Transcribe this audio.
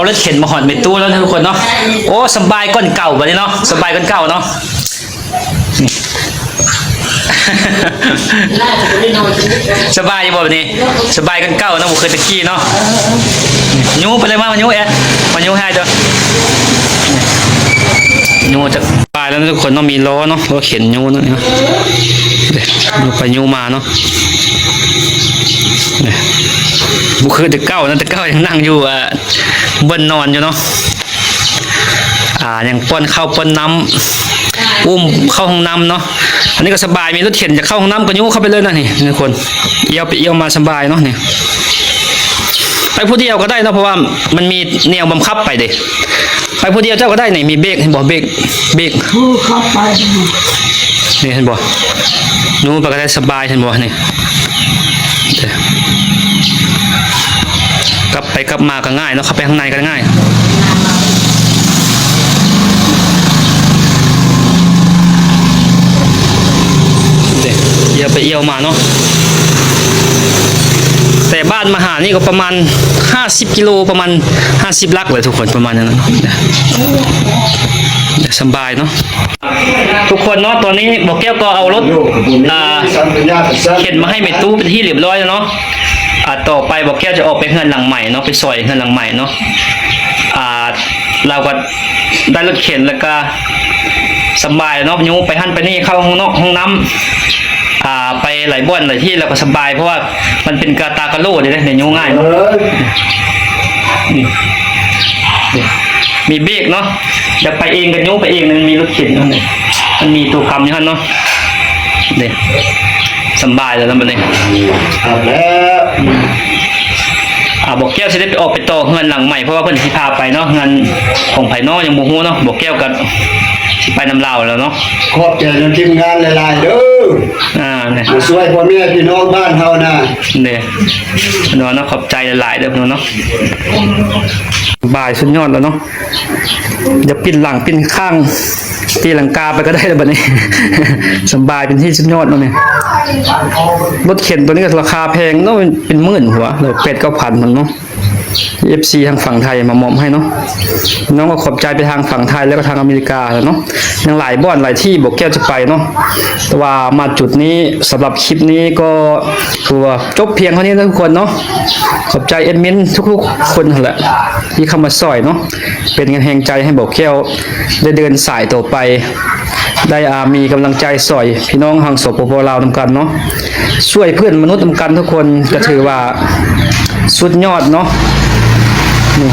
ລົດເຂັນມາຮອດແມ່ຕູ້ແລ້ວນະທຸກຄົນເນາະ. ໂອ້ ສະບາຍກ່ອນເກົ່າບັດນີ້ເນາະ ສະບາຍກ່ອນເກົ່າເນາະ. ສະບາຍຢູ່ບໍ່ບັດນີ້? ສະບາຍກ່ອນເກົ່າເນາະ ບໍ່ຄືແຕ່ກີ້ເນາະ. ຍູ້ໄປເລີຍ ມາ ມາຍູ້ແອ ມາຍູ້ໃຫ້ເຈົ້າ. ຍູ້ຈັກ ສະບາຍແລ້ວນະທຸກຄົນເນາະ ມີລໍ້ເນາະ ລົດເຂັນຍູ້ເນາະ ເນາະ ເດ້ ຍູ້ໄປຍູ້ມາເນາະ. ນີ້ ບໍ່ຄືແຕ່ເກົ່ານະ ແຕ່ເກົ່າຍັງນັ່ງຢູ່ ອ່າ ບ່ອນນອນຢູ່ເນາະ. ອ່າ ຍັງປ້ອນເຂົ້າປ້ອນນ້ຳ ອຸ້ມເຂົ້າຫ້ອງນ້ຳເນາະ. ອັນນີ້ກໍສະບາຍ ມີລົດເຂັນຈະເຂົ້າຫ້ອງນ້ຳກໍຍູ້ເຂົ້າໄປເລີຍນະ ນີ້ທຸກຄົນ ອຽວໄປອຽວມາສະບາຍເນາະ. ນີ້ ໄປຜູ້ດຽວກໍໄດ້ເນາະ ເພາະວ່າມັນມີແນວບັງຄັບໄປເດ້. ໄປຜູ້ດຽວເຈົ້າກໍໄດ້ນີ້ ມີເບຣກ ເຫັນບໍ່ ເບຣກ ເບຣກ ໂອ້ ຂັບໄປ ນີ້ເຫັນບໍ່ ຍູ້ໄປກໍໄດ້ສະບາຍ ເຫັນບໍ່ ນີ້ ກັບໄປກັບມາກໍງ່າຍເນາະ ເຂົ້າໄປຂ້າງໃນກໍງ່າຍ ເດ້ ອຽວໄປອຽວມາເນາະ. ແຕ່ບ້ານມາຫານີ້ກໍປະມານຫ້າສິບກິໂລ ປະມານຫ້າສິບຫຼັກແຫຼະທຸກຄົນ ປະມານນັ້ນ ສະບາຍເນາະ. ທຸກຄົນເນາະ ຕອນນີ້ບໍ່ແກ້ວກໍເອົາລົດ ອ່າ ເຂັນມາໃຫ້ແມ່ຕູ້ເປັນທີ່ຮຽບຮ້ອຍແລ້ວເນາະ. ອ່າ ຕໍ່ໄປບໍ່ແກ້ວຈະອອກໄປເຮືອນຫຼັງໃໝ່ເນາະ ໄປຊອຍເຮືອນຫຼັງໃໝ່ເນາະ. ອ່າ ລາວກໍໄດ້ລົດເຂັນ ແລ້ວກໍສະບາຍເນາະ ຍູ້ໄປຫັ້ນໄປນີ້ ເຂົ້າຫ້ອງນອກຫ້ອງນ້ຳ ອ່າ ໄປຫຼາຍບ່ອນຫຼາຍທີ່ ແລ້ວກໍສະບາຍ ເພາະວ່າມັນເປັນກາຕາກະໂຫຼເດ້ ນີ້ຍູ້ງ່າຍເນາະ. ເອີ ນີ້ ນີ້ ມີເບຣກເນາະ ຢາກໄປເອງກໍຍູ້ໄປເອງ ມັນມີລົດເຂັນຢູ່ຫັ້ນ ມັນມີໂຕກຳຢູ່ຫັ້ນເນາະ. ເດ້ ສະບາຍແລ້ວນະບັດນີ້ ຄັບແລ້ວ. ອ່າ ບໍ່ແກ້ວຊິໄດ້ໄປອອກໄປຕໍ່ເຮືອນຫຼັງໃໝ່ ເພາະວ່າເພິ່ນຊິພາໄປເນາະ ເຮືອນຂອງໃຜເນາະ ຍັງບໍ່ຮູ້ເນາະ. ບໍ່ແກ້ວກໍຊິໄປນຳລາວແລ້ວເນາະ. ຂອບໃຈນຳທີມງານຫຼາຍໆເດີ ອ່າ ມາຊ່ວຍພໍ່ແມ່ພີ່ນ້ອງບ້ານເຮົານະ. ເດ້ ເນາະ ຂອບໃຈຫຼາຍໆເດີເນາະ. ສະບາຍສຸດຍອດແລ້ວເນາະ. ຢ່າປິ່ນຫຼັງປິ່ນຂ້າງ ຕີລັງກາໄປກໍໄດ້ແລ້ວບັດນີ້ ສະບາຍເປັນທີ່ສຸດຍອດແລ້ວນີ້. ລົດເຂັນໂຕນີ້ກໍລາຄາແພງເນາະ ເປັນໝື່ນກວ່າ ແປດເກົ້າພັນພຸ້ນເນາະ. ເອັຟຊີທາງຝັ່ງໄທມາມອບໃຫ້ເນາະ. ນ້ອງກໍຂອບໃຈໄປທາງຝັ່ງໄທ ແລ້ວກໍທາງອາເມລິກາແລ້ວເນາະ. ຍັງຫຼາຍບ່ອນຫຼາຍທີ່ບໍ່ແກ້ວຈະໄປເນາະ ແຕ່ວ່າມາຈຸດນີ້ ສຳລັບຄລິບນີ້ກໍຖືວ່າຈົບພຽງເທົ່ານີ້ນະທຸກຄົນເນາະ. ຂອບໃຈແອດມິນທຸກໆຄົນຫັ້ນແຫຼະ ທີ່ເຂົ້າມາຊ່ອຍເນາະ ເປັນແຮງໃຈໃຫ້ບໍ່ແກ້ວໄດ້ເດີນສາຍຕໍ່ໄປ ໄດ້ ອ່າ ມີກຳລັງໃຈຊ່ອຍພີ່ນ້ອງທາງ ສປປ ລາວ ນຳກັນເນາະ ຊ່ວຍເພື່ອນມະນຸດນຳກັນທຸກຄົນ ກໍຖືວ່າສຸດຍອດເນາະ. ນີ້